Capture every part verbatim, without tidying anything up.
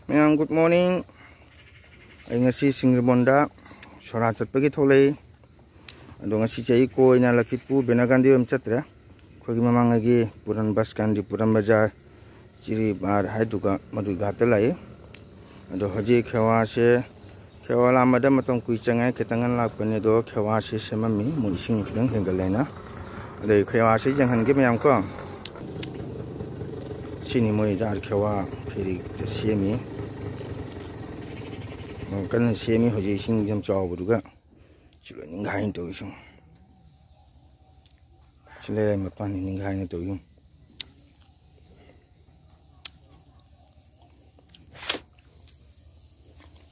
ꯃꯌꯥꯝ, good morning꯫ ꯑꯩ ꯉꯁꯤ ꯁꯤꯡꯖꯃꯣꯟꯗ ꯁꯣꯔꯥ ꯆꯠꯄꯒꯤ ꯊꯣꯛꯂꯛꯏ꯫ ꯑꯗꯣ ꯉꯁꯤꯁꯦ ꯑꯩ ꯀꯣꯏꯅ ꯂꯛꯈꯤꯄꯨ ꯕꯦꯅꯥꯒꯥꯟꯗꯤ ꯔꯣꯝ ꯆꯠꯇ꯭ꯔꯦ꯫ ꯑꯩꯈꯣꯏꯒꯤ ꯃꯃꯥꯡꯉꯩꯒꯤ ꯄꯨꯔꯟ ꯕꯁ ꯁ꯭ꯇꯦꯟꯗꯤ, ꯄꯨꯔꯟ ꯕꯖꯥꯔ, ꯆꯤꯔꯤ ꯕꯥꯔ ꯍꯥꯏꯗꯨꯒ ꯃꯗꯨꯒꯤ ꯘꯥꯠꯇ ꯂꯥꯛꯏ꯫ ꯑꯗꯣ ꯍꯧꯖꯤꯛ ꯈꯦꯋꯥꯁꯦ, ꯈꯦꯋꯥ ꯂꯥꯝꯕꯗ ꯃꯇꯝ ꯀꯨꯏ ꯆꯪꯉꯦ, ꯈꯤꯇꯪ ꯉꯟꯅ ꯂꯥꯛꯄꯅꯦ꯫ ꯑꯗꯣ ꯈꯦꯋꯥꯁꯦ ꯁꯦꯝꯃꯝꯃꯤ, ꯃꯣꯏ ꯏꯁꯤꯡ ꯈꯤꯇꯪ ꯍꯦꯟꯒꯠꯂꯦꯅ꯫ ꯑꯗꯩ ꯈꯦꯋꯥꯁꯦ ꯌꯦꯡꯍꯟꯒꯦ ꯃꯌꯥꯝ ꯀꯣ꯫ ꯁꯤꯅꯤ ꯃꯣꯏ ꯖꯥꯔ ꯈꯦꯋꯥ ꯐꯦꯔꯤꯗ ꯁꯦꯝꯃꯤ꯫ ꯌꯥꯝ ꯀꯟꯅ ꯁꯦꯝꯃꯤ ꯍꯧꯖꯤꯛ, ꯏꯁꯤꯡ ꯌꯥꯝ ꯆꯥꯎꯕꯗꯨꯒ꯫ ꯁꯤ ꯂꯣꯏ ꯅꯤꯡꯈꯥꯏꯅ ꯇꯧꯏ ꯁꯨꯝ꯫ ꯁꯤ ꯂꯩꯔꯥꯏ ꯃꯄꯥꯟꯅꯤ ꯅꯤꯡꯈꯥꯏꯅ ꯇꯧꯏ ꯁꯨꯝ꯫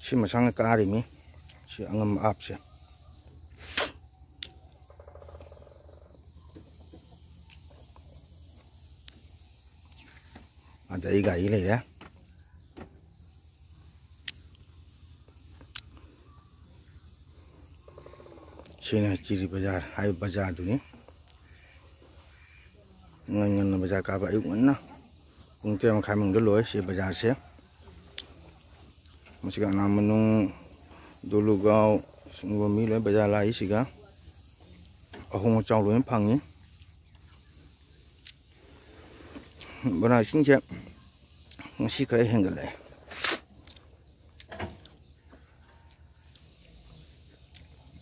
ꯁꯤ ꯃꯁꯥꯅ ꯀꯥꯔꯤꯃꯤ꯫ ꯁꯤ ꯑꯉꯝꯕ ꯑꯥꯞꯁꯦ꯫ ꯑꯗ ꯑꯩ ꯒꯥꯔꯤ ꯂꯩꯔꯦ꯫ ꯁꯤꯅ ꯆꯤꯔꯤ ꯕꯖꯥꯔ ꯍꯥꯏꯕ ꯕꯖꯥꯔꯗꯨꯅꯤ꯫ ꯉꯟ ꯉꯟꯅ ꯕꯖꯥꯔ ꯀꯥꯕ, ꯑꯌꯨꯛ ꯉꯟꯅ ꯄꯨꯡ ꯇꯔꯦꯠ ꯃꯈꯥꯏ ꯃꯅꯨꯡꯗ ꯂꯣꯏ ꯁꯤ ꯕꯖꯥꯔꯁꯦ꯫ ꯃꯁꯤꯒ ꯑꯅꯥ ꯃꯅꯨꯡ, ꯗꯣꯂꯨꯒꯥꯎ, ꯁꯤꯒꯨꯝꯕ ꯃꯤ ꯂꯣꯏ ꯕꯖꯥꯔ ꯂꯥꯛꯏ꯫ ꯁꯤꯒ ꯑꯍꯣꯡ ꯑꯆꯥꯎ ꯂꯣꯏꯅ ꯐꯪꯉꯤ꯫ ꯕꯣꯔꯥ ꯏꯁꯤꯡꯁꯦ ꯉꯁꯤ ꯈꯔ ꯍꯦꯟꯒꯠꯂꯛꯑꯦ꯫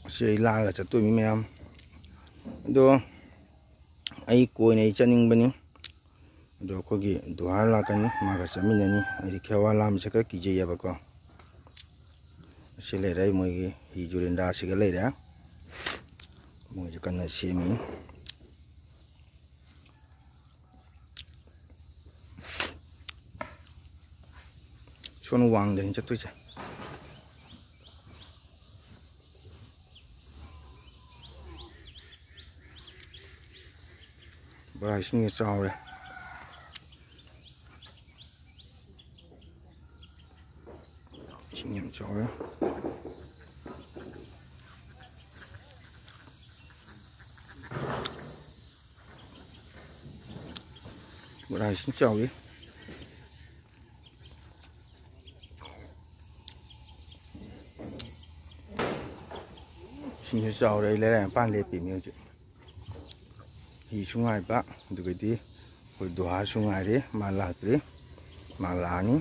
ꯑꯁꯤ ꯑꯩ ꯂꯥꯜꯂ ꯆꯠꯇꯣꯏꯅꯤ ꯃꯌꯥꯝ꯫ ꯑꯗꯣ ꯑꯩ ꯀꯣꯏꯅ ꯑꯩ ꯆꯠꯅꯤꯡꯕꯅꯤ꯫ ꯑꯗꯣ ꯑꯩꯈꯣꯏꯒꯤ ꯗꯨꯍꯥꯔ ꯂꯥꯛꯀꯅꯤ, ꯃꯥꯒ ꯆꯠꯃꯤꯟꯅꯅꯤ꯫ ꯑꯩꯗꯤ ꯈꯦꯋꯥ ꯂꯥꯝꯕꯁꯦ ꯈꯔ ꯀꯤꯖꯩꯌꯦꯕꯀꯣ꯫ ꯑꯁꯤ ꯂꯩꯔꯦ, ꯑꯩ ꯃꯣꯏꯒꯤ ꯍꯤ ꯖꯨꯔꯦꯟꯗꯥꯁꯤꯒ ꯂꯩꯔꯦ꯫ ꯃꯣꯏꯁꯨ ꯀꯟꯅ ꯁꯦꯝꯃꯤ꯫ ꯁꯣꯝ ꯋꯥꯡꯗꯅꯤ ꯆꯠꯇꯣꯏꯁꯦ꯫ ꯕꯣꯔꯥ ꯏꯁꯤꯡꯁꯦ ꯆꯥꯎꯔꯦ꯫ ꯏꯁꯤꯡ ꯌꯥꯝ ꯆꯥꯎꯔꯦ꯫ ꯕꯣꯔꯥ ꯏꯁꯤꯡ ꯆꯥꯎꯏ꯫ ꯃꯤꯁꯨ ꯆꯥꯎꯔꯦ, ꯑꯩ ꯂꯩꯔꯥꯏ ꯃꯄꯥꯟ ꯂꯦꯞꯄꯤ꯫ ꯃꯤ ꯍꯧꯖꯤꯛ ꯍꯤꯁꯨ ꯉꯥꯏꯕ, ꯑꯗꯨꯒꯗꯤ ꯑꯩꯈꯣꯏ ꯗꯨꯍꯥꯁꯨ ꯉꯥꯏꯔꯤ꯫ ꯃꯥ ꯂꯥꯛꯇ꯭ꯔꯤ, ꯃꯥ ꯂꯥꯛꯑꯅꯤ꯫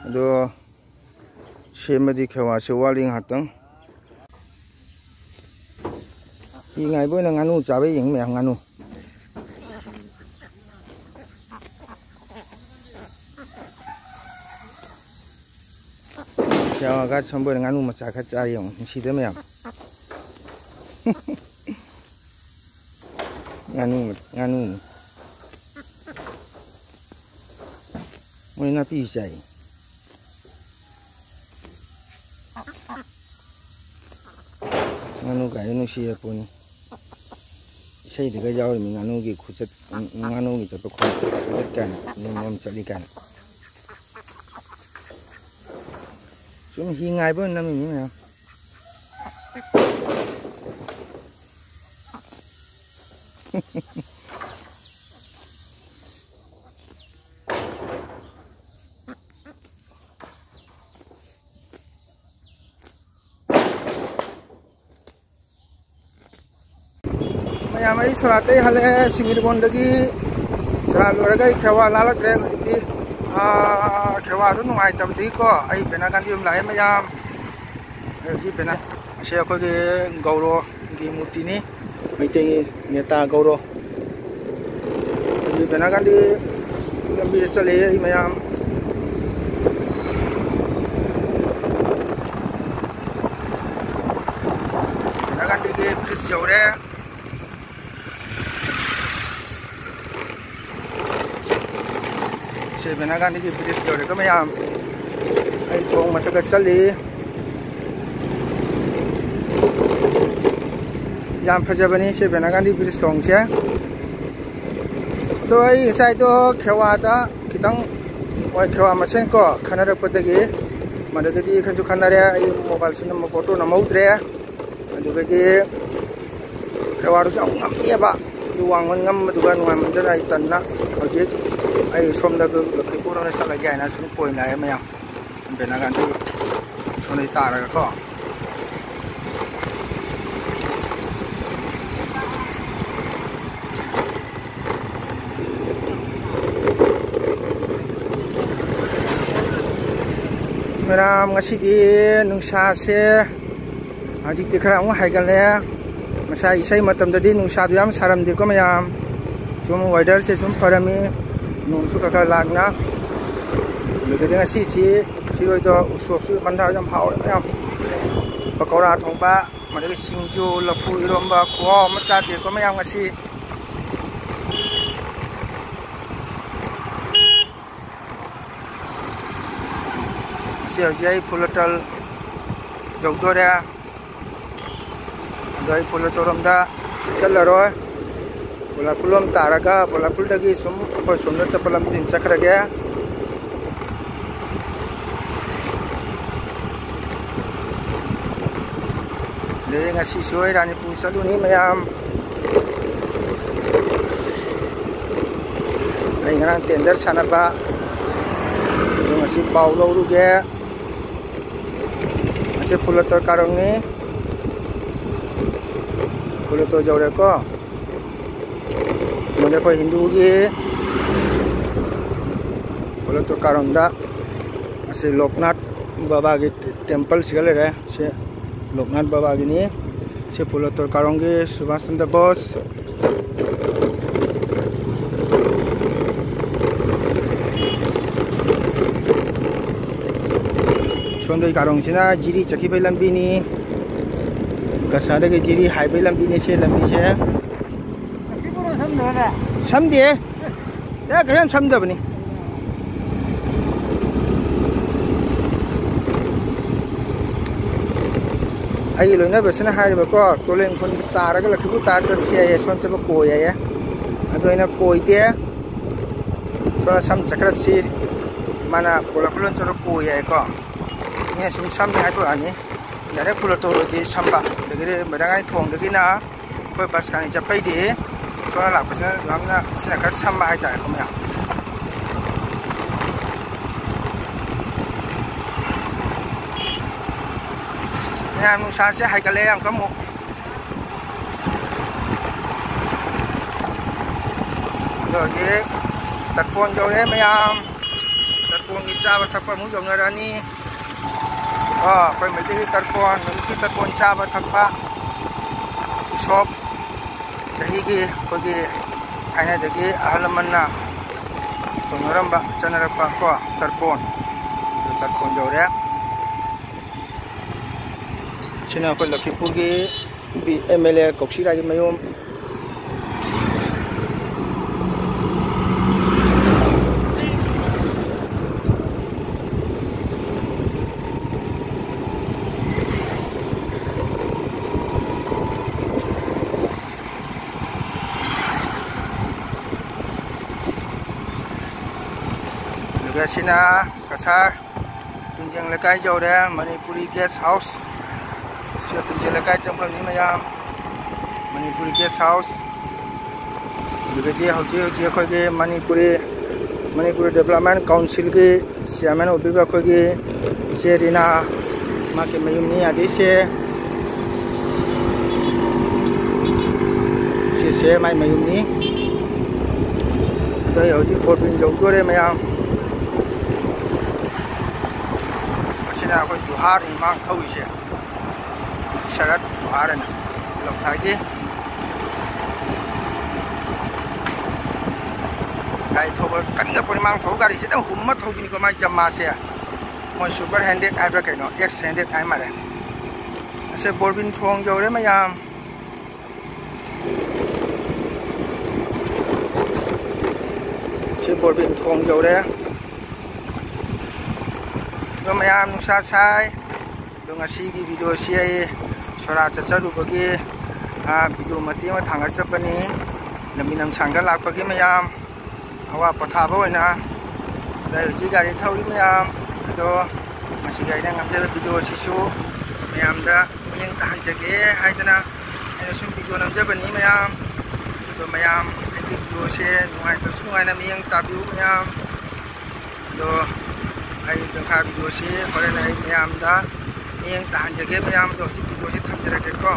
ꯑꯗꯣ ꯁꯦꯝꯕꯗꯤ ꯈꯦꯋꯥꯁꯦ ꯋꯥꯠꯂꯤ ꯉꯥꯏꯍꯥꯛꯇꯪ꯫ ꯍꯤ ꯉꯥꯏꯕ ꯑꯣꯏꯅ ꯉꯥꯅꯨ ꯆꯥꯕ ꯌꯦꯡꯉꯤ ꯃꯌꯥꯝ, ꯉꯥꯅꯨ꯫ ꯈꯦꯋꯥꯒ ꯁꯣꯝꯕ ꯑꯣꯏꯅ ꯉꯥꯅꯨ ꯃꯆꯥ ꯈꯔ ꯆꯥꯔꯤ ꯌꯦꯡꯉꯣ, ꯅꯨꯡꯁꯤꯗ꯭ꯔ ꯃꯌꯥꯝ? ꯉꯥꯅꯨ, ꯉꯥꯅꯨ꯫ ꯃꯣꯏ ꯅꯥꯄꯤ ꯆꯥꯏ꯫ ꯉꯥꯅꯨ ꯀꯥꯏꯅ ꯅꯨꯡꯁꯤꯔ ꯄꯣꯠꯅꯤ꯫ ꯏꯁꯩꯗꯒ ꯌꯥꯎꯔꯤꯃꯤ ꯉꯥꯅꯨꯒꯤ ꯈꯨꯆꯠ, ꯉꯥꯅꯨꯒꯤ ꯆꯠꯄ ꯈꯣꯠꯄ ꯈꯨꯆꯠ ꯀꯥꯏꯅ, ꯅꯤꯌꯣꯝ ꯑꯃ ꯆꯠꯂꯤ ꯀꯥꯏꯅ꯫ ꯁꯨꯝ ꯍꯤ ꯉꯥꯏꯕ ꯑꯣꯏꯅ ꯅꯝꯃꯤꯃꯤ ꯃꯌꯥꯝ꯫ ꯃꯌꯥꯝ, ꯑꯩ ꯁꯣꯔꯥꯠꯇꯩ ꯍꯜꯂꯛꯑꯦ, ꯁꯤꯃꯤꯔꯕꯣꯟꯗꯒꯤ꯫ ꯁꯣꯔꯥꯠ ꯂꯣꯏꯔꯒ ꯑꯩ ꯈꯦꯋꯥ ꯂꯥꯜꯂꯛꯇ꯭ꯔꯦ ꯍꯧꯖꯤꯛꯇꯤ꯫ ꯑꯥ, ꯈꯦꯋꯥꯗꯣ ꯅꯨꯡꯉꯥꯏꯇꯕꯗꯒꯤꯀꯣ, ꯑꯩ ꯕꯦꯅꯥ ꯒꯥꯟꯙꯤ ꯌꯨꯝ ꯂꯥꯛꯑꯦ ꯃꯌꯥꯝ꯫ ꯑꯩ ꯍꯧꯖꯤꯛ ꯕꯦꯅꯥ-, ꯑꯁꯤ ꯑꯩꯈꯣꯏꯒꯤ ꯒꯧꯔꯣꯒꯤ ꯃꯨꯔꯇꯤꯅꯤ, ꯃꯩꯇꯩꯒꯤ ꯅꯦꯇꯥ ꯒꯧꯔꯣ꯫ ꯍꯧꯖꯤꯛ ꯕꯦꯅꯥ ꯒꯥꯟꯙꯤ ꯂꯝꯕꯤꯗ ꯆꯠꯂꯤ ꯑꯩ ꯃꯌꯥꯝ꯫ ꯕꯦꯅꯥ ꯒꯥꯟꯙꯤꯒꯤ ꯕ꯭ꯔꯤꯖ ꯌꯧꯔꯦ꯫ ꯁꯦ ꯕꯦꯅꯥ ꯒꯥꯟꯙꯤꯒꯤ ꯕ꯭ꯔꯤꯖ ꯌꯧꯔꯦꯀꯣ ꯃꯌꯥꯝ꯫ ꯑꯩ ꯊꯣꯡ ꯃꯊꯛꯇ ꯆꯠꯂꯤ꯫ ꯌꯥꯝ ꯐꯖꯕꯅꯤ ꯁꯦ ꯕꯦꯅꯥ ꯒꯥꯟꯙꯤ ꯕ꯭ꯔꯤꯖ ꯊꯣꯡꯁꯦ꯫ ꯑꯗꯣ ꯑꯩ ꯉꯁꯥꯏꯗꯣ ꯈꯦꯋꯥꯗ ꯈꯤꯇꯪ, ꯍꯣꯏ, ꯈꯦꯋꯥ ꯃꯁꯦꯟ ꯀꯣ ꯈꯟꯅꯔꯛꯄꯗꯒꯤ, ꯃꯗꯨꯗꯒꯤ ꯈꯟꯁꯨ ꯈꯟꯅꯔꯦ꯫ ꯑꯩ ꯃꯣꯕꯥꯏꯜꯁꯨ ꯅꯝꯕ, ꯐꯣꯇꯣ ꯅꯝꯍꯧꯗ꯭ꯔꯦ꯫ ꯑꯗꯨꯗꯒꯤ ꯈꯦꯋꯥꯗꯨꯁꯨ ꯌꯥꯝ ꯉꯝꯃꯦꯕ꯫ ꯑꯗꯨ ꯋꯥꯡꯃꯟ ꯉꯝꯕꯗꯨꯒ ꯅꯨꯡꯉꯥꯏꯃꯟꯗꯅ ꯑꯩ ꯇꯟꯅ ꯍꯧꯖꯤꯛ ꯑꯩ ꯁꯣꯝꯗ ꯂꯈꯤꯄꯨꯔ ꯔꯣꯝꯗ ꯆꯠꯂꯒꯦ ꯍꯥꯏꯅ ꯁꯨꯝ ꯀꯣꯏ ꯂꯥꯛꯑꯦ ꯃꯌꯥꯝ꯫ ꯕꯦꯅꯥ ꯒꯥꯟꯙꯤ ꯁꯣꯝꯗꯒꯤ ꯇꯥꯔꯒꯀꯣ꯫ ꯃꯌꯥꯝ, ꯉꯁꯤꯗꯤ ꯅꯨꯡꯁꯥꯁꯦ ꯍꯧꯖꯤꯛꯇꯤ ꯈꯔ ꯑꯃꯨꯛ ꯍꯥꯏꯒꯠꯂꯦ꯫ ꯉꯁꯥꯏ ꯏꯁꯩ ꯃꯇꯝꯗꯗꯤ ꯅꯨꯡꯁꯥꯗꯨ ꯌꯥꯝ ꯁꯥꯔꯝꯗꯦꯀꯣ ꯃꯌꯥꯝ, ꯁꯨꯝ weatherꯁꯦ ꯁꯨꯝ ꯐꯔꯝꯃꯤ, ꯅꯣꯡꯁꯨ ꯈꯔ ꯈꯔ ꯂꯥꯛꯅ꯫ ꯑꯗꯨꯗꯤ ꯉꯁꯤꯁꯤ ꯁꯤꯔꯣꯏꯗꯣ ꯎꯁꯣꯞꯁꯨ ꯃꯟꯗꯥ ꯌꯥꯝ ꯍꯥꯎꯔꯦ ꯃꯌꯥꯝ, ꯄꯀꯧꯔꯥ ꯊꯣꯡꯕ, ꯑꯗꯒꯤ ꯁꯤꯡꯖꯨ, ꯂꯐꯨ ꯏꯔꯣꯝꯕ, ꯈꯨꯍꯥꯎ ꯑꯃ ꯆꯥꯗꯦꯀꯣ ꯃꯌꯥꯝ ꯉꯁꯤ꯫ ꯑꯁꯤ ꯍꯧꯖꯤꯛ ꯑꯩ ꯐꯨꯜ ꯍꯣꯇꯦꯜ ꯌꯧꯗꯣꯔꯦ꯫ ꯑꯗꯣ ꯑꯩ ꯐꯨꯜ ꯍꯣꯇꯦꯜꯔꯣꯝꯗ ꯆꯠꯂꯔꯣꯏ꯫ ꯄꯣꯂꯥꯐꯨꯜꯂꯣꯝ ꯇꯥꯔꯒ ꯄꯣꯂꯥꯐꯨꯜꯗꯒꯤ ꯁꯨꯝ ꯑꯩꯈꯣꯏ ꯁꯣꯝꯗ ꯆꯠꯄ ꯂꯝꯕꯤ ꯑꯗꯨꯝ ꯆꯠꯈ꯭ꯔꯒꯦ꯫ ꯑꯗꯩ ꯉꯁꯤꯁꯨ ꯑꯩ ꯔꯥꯅꯤꯄꯨꯔ ꯆꯠꯂꯨꯅꯤ ꯃꯌꯥꯝ꯫ ꯑꯩ ꯉꯔꯥꯡ tender ꯁꯥꯟꯅꯕ ꯑꯗꯣ ꯉꯁꯤ ꯄꯥꯎ ꯂꯧꯔꯨꯒꯦ꯫ ꯑꯁꯤ ꯐꯨꯜ ꯍꯣꯇꯦꯜ ꯀꯥꯔꯣꯡꯅꯤ꯫ ꯐꯨꯜ ꯍꯣꯇꯦꯜ ꯌꯧꯔꯦꯀꯣ꯫ ꯃꯗꯤ ꯑꯩꯈꯣꯏ ꯍꯤꯟꯗꯨꯒꯤ ꯐꯨꯜ ꯍꯣꯇꯦꯜ ꯀꯥꯔꯣꯡꯗ ꯑꯁꯤ ꯂꯣꯛꯅꯥꯊ ꯕꯕꯥꯒꯤ temple ꯁꯤꯒ ꯂꯩꯔꯦ꯫ ꯁꯤ ꯂꯣꯛꯅꯥꯊ ꯕꯕꯥꯒꯤꯅꯤ꯫ ꯁꯤ ꯐꯨꯜ ꯍꯣꯇꯦꯜ ꯀꯥꯔꯣꯡꯒꯤ ꯁꯨꯕꯥꯁ ꯆꯟꯗ꯭ꯔ ꯕꯣꯁ꯫ ꯁꯣꯝꯗꯒꯤ ꯀꯥꯔꯣꯡꯁꯤꯅ ꯖꯤꯔꯤ ꯆꯠꯈꯤꯕꯒꯤ ꯂꯝꯕꯤꯅꯤ꯫ ꯀꯁꯥꯔꯗꯒꯤ ꯖꯤꯔꯤ ꯍꯥꯏꯕꯒꯤ ꯂꯝꯕꯤꯅꯤ ꯁꯤ ꯂꯝꯕꯤꯁꯦ꯫ ꯁꯝꯗꯦ꯫ ꯑꯦ, ꯀꯩꯁꯨ ꯌꯥꯝ ꯁꯝꯗꯕꯅꯤ꯫ ꯑꯩꯒꯤ ꯂꯣꯏꯅꯕꯁꯤꯅ ꯍꯥꯏꯔꯤꯕꯀꯣ, ꯇꯣꯂꯦꯟ ꯈꯨꯟ ꯇꯥꯔꯒ ꯂꯛꯈꯤꯄꯨꯔ ꯇꯥꯔ ꯆꯠꯁꯤ ꯍꯥꯏꯌꯦ, ꯁꯣꯝ ꯆꯠꯄ ꯀꯣꯏ ꯍꯥꯏꯌꯦ꯫ ꯑꯗꯣ ꯑꯩꯅ ꯀꯣꯏꯗꯦ, ꯁꯣꯝꯗ ꯁꯝ ꯆꯠꯈ꯭ꯔꯁꯤ꯫ ꯃꯥꯅ ꯄꯣꯂꯛ ꯈꯨꯂꯣꯟ ꯆꯠꯂ ꯀꯣꯏ ꯍꯥꯏꯌꯦꯀꯣ꯫ ꯃꯤꯅ ꯁꯨꯝ ꯁꯝꯃꯦ ꯍꯥꯏꯗꯣꯛꯑꯅꯤ꯫ ꯗꯥꯏꯔꯦꯛ ꯄꯨꯂꯣꯇꯣꯗꯗꯤ ꯁꯝꯕ, ꯑꯗꯒꯤꯗꯤ ꯃꯩꯔꯥꯉꯥꯏ ꯊꯣꯡꯗꯒꯤꯅ ꯑꯩꯈꯣꯏ ꯕꯁ ꯈꯥꯡꯉꯤ ꯆꯠꯄꯩꯗꯤ ꯁꯣꯝꯗ ꯂꯥꯛꯄꯁꯤꯅ ꯌꯥꯝꯅ ꯁꯤꯅ ꯈꯔ ꯁꯝꯕ ꯍꯥꯏꯇꯥꯔꯦꯀꯣ ꯃꯌꯥꯝ꯫ ꯃꯌꯥꯝ ꯅꯨꯡꯁꯥꯁꯦ ꯍꯥꯏꯒꯠꯂꯦ ꯌꯥꯝ ꯀꯟꯅ ꯑꯃꯨꯛ꯫ ꯑꯗꯣ ꯍꯧꯖꯤꯛ ꯇꯠꯄꯣꯟ ꯌꯧꯔꯦ ꯃꯌꯥꯝ꯫ ꯇꯠꯄꯣꯟꯒꯤ ꯆꯥꯕ ꯊꯛꯄ ꯑꯃꯨꯛ ꯌꯧꯅꯔꯅꯤ꯫ ꯑ, ꯑꯩꯈꯣꯏ ꯃꯩꯇꯩꯒꯤ ꯇꯔꯄꯣꯟ, ꯅꯨꯃꯤꯠꯀꯤ ꯇꯔꯄꯣꯟ ꯆꯥꯕ ꯊꯛꯄ, ꯎꯁꯣꯞ, ꯆꯍꯤꯒꯤ ꯑꯩꯈꯣꯏꯒꯤ ꯊꯥꯏꯅꯗꯒꯤ ꯑꯍꯜ ꯂꯃꯟꯅ ꯇꯧꯅꯔꯝꯕ, ꯆꯠꯅꯔꯛꯄ ꯀꯣ, ꯇꯔꯄꯣꯟ꯫ ꯑꯗꯨ ꯇꯔꯄꯣꯟ ꯌꯧꯔꯦ꯫ ꯁꯤꯅ ꯑꯩꯈꯣꯏ ꯂꯛꯈꯤꯄꯨꯔꯒꯤ ꯕꯤ-, ꯑꯦꯝ ꯑꯦꯜ ꯑꯦ ꯀꯧꯁꯤꯔꯥꯒꯤ ꯃꯌꯨꯝ꯫ ꯑꯗꯨꯒ ꯁꯤꯅ ꯀꯁꯥꯔ ꯇꯨꯝꯖꯦꯡ ꯂꯩꯀꯥꯏ ꯌꯧꯔꯦ, ꯃꯅꯤꯄꯨꯔꯤ ꯒꯦꯁ ꯍꯥꯎꯁ꯫ ꯁꯤ ꯇꯨꯝꯖꯦꯡ ꯂꯩꯀꯥꯏ ꯆꯪꯐꯝꯅꯤ ꯃꯌꯥꯝ, ꯃꯅꯤꯄꯨꯔꯤ ꯒꯦꯁ ꯍꯥꯎꯁ꯫ ꯑꯗꯨꯗꯒꯤ ꯍꯧꯖꯤꯛ ꯍꯧꯖꯤꯛ ꯑꯩꯈꯣꯏꯒꯤ ꯃꯅꯤꯄꯨꯔꯤ, ꯃꯅꯤꯄꯨꯔꯤ ꯗꯦꯕꯂꯞꯃꯦꯟ ꯀꯥꯎꯟꯁꯤꯜꯒꯤ ꯆꯤꯌꯥꯔꯃꯦꯟ ꯑꯣꯏꯕꯤꯕ ꯑꯩꯈꯣꯏꯒꯤ ꯏꯆꯦ ꯔꯤꯅꯥ, ꯃꯥꯒꯤ ꯃꯌꯨꯝꯅꯤ꯫ ꯑꯗꯩꯁꯦ, ꯁꯤꯁꯦ ꯃꯥꯏ ꯃꯌꯨꯝꯅꯤ꯫ ꯑꯗꯣ ꯑꯩ ꯍꯧꯖꯤꯛ ꯕꯣꯔꯕꯤꯟ ꯌꯧꯗꯣꯔꯦ ꯃꯌꯥꯝ꯫ ꯃꯁꯤꯅ ꯑꯩꯈꯣꯏ ꯗꯨꯍꯥꯔ ꯏꯃꯥꯡ ꯊꯧꯔꯤꯁꯦ, ꯁꯔꯠ ꯗꯨꯍꯥꯔ ꯍꯥꯏꯅ ꯂꯝꯊꯥꯏꯒꯤ꯫ ꯒꯥꯔꯤ ꯊꯧꯕ ꯀꯟꯒ ꯄꯣꯠꯅꯤ, ꯃꯥꯡ ꯊꯧꯕ ꯒꯥꯔꯤꯁꯤꯗ ꯍꯨꯝꯃ ꯊꯧꯕꯤꯅꯤꯀꯣ ꯃꯥꯏ ꯖꯝꯃꯥꯁꯦ꯫ ꯃꯣꯏ ꯁꯨꯄꯔ ꯍꯦꯟꯗ꯭ꯔꯦꯠ ꯍꯥꯏꯕ꯭ꯔꯥ ꯀꯩꯅꯣ, ꯑꯦꯛꯁ ꯍꯦꯟꯗ꯭ꯔꯦꯠ ꯍꯥꯏ ꯃꯥꯜꯂꯦ꯫ ꯑꯁꯦ ꯕꯣꯔꯕꯤꯟ ꯊꯣꯡ ꯌꯧꯔꯦ ꯃꯌꯥꯝ꯫ ꯁꯤ ꯕꯣꯔꯕꯤꯟ ꯊꯣꯡ ꯌꯧꯔꯦ꯫ ꯑꯗꯣ ꯃꯌꯥꯝ ꯅꯨꯡꯁꯥ ꯁꯥꯏ꯫ ꯑꯗꯣ ꯉꯁꯤꯒꯤ ꯚꯤꯗꯤꯑꯣꯁꯤ ꯑꯩ ꯁꯣꯔꯥ ꯆꯠꯆꯔꯨꯕꯒꯤ, ꯑꯥ, ꯚꯤꯗꯤꯑꯣ ꯃꯇꯦꯛ ꯑꯃ ꯊꯥꯡꯒꯠꯆꯕꯅꯤ꯫ ꯂꯝꯕꯤ ꯂꯝꯁꯥꯡꯗ ꯂꯥꯛꯄꯒꯤ ꯃꯌꯥꯝ ꯑꯋꯥ ꯄꯣꯊꯥꯕ ꯑꯣꯏꯅ꯫ ꯑꯗ ꯍꯧꯖꯤꯛ ꯒꯥꯔꯤ ꯊꯧꯔꯤ ꯃꯌꯥꯝ ꯑꯗꯣ ꯉꯁꯤꯒꯤ ꯑꯩꯅ ꯉꯝꯖꯕ ꯚꯤꯗꯤꯑꯣꯁꯤꯁꯨ ꯃꯌꯥꯝꯗ ꯃꯤꯠꯌꯦꯡ ꯇꯥꯍꯟꯖꯒꯦ ꯍꯥꯏꯗꯅ ꯑꯩꯅ ꯁꯨꯝ ꯚꯤꯗꯤꯑꯣ ꯅꯝꯖꯕꯅꯤ ꯃꯌꯥꯝ꯫ ꯑꯗꯣ ꯃꯌꯥꯝ ꯑꯩꯒꯤ ꯚꯤꯗꯤꯑꯣꯁꯦ ꯅꯨꯡꯉꯥꯏꯇ꯭ꯔꯁꯨ ꯅꯨꯡꯉꯥꯏꯅ ꯃꯤꯠꯌꯦꯡ ꯇꯥꯕꯤꯌꯨ ꯃꯌꯥꯝ꯫ ꯑꯗꯣ ꯑꯩ ꯃꯈꯥ ꯚꯤꯗꯤꯑꯣꯁꯤ ꯍꯣꯔꯦꯟ ꯑꯩ ꯃꯌꯥꯝꯗ ꯃꯤꯠꯌꯦꯡ ꯇꯥꯍꯟꯖꯒꯦ ꯃꯌꯥꯝ꯫ ꯑꯗꯣ ꯍꯧꯖꯤꯛ ꯚꯤꯗꯤꯑꯣꯁꯤ ꯊꯝꯖꯔꯒꯦꯀꯣ꯫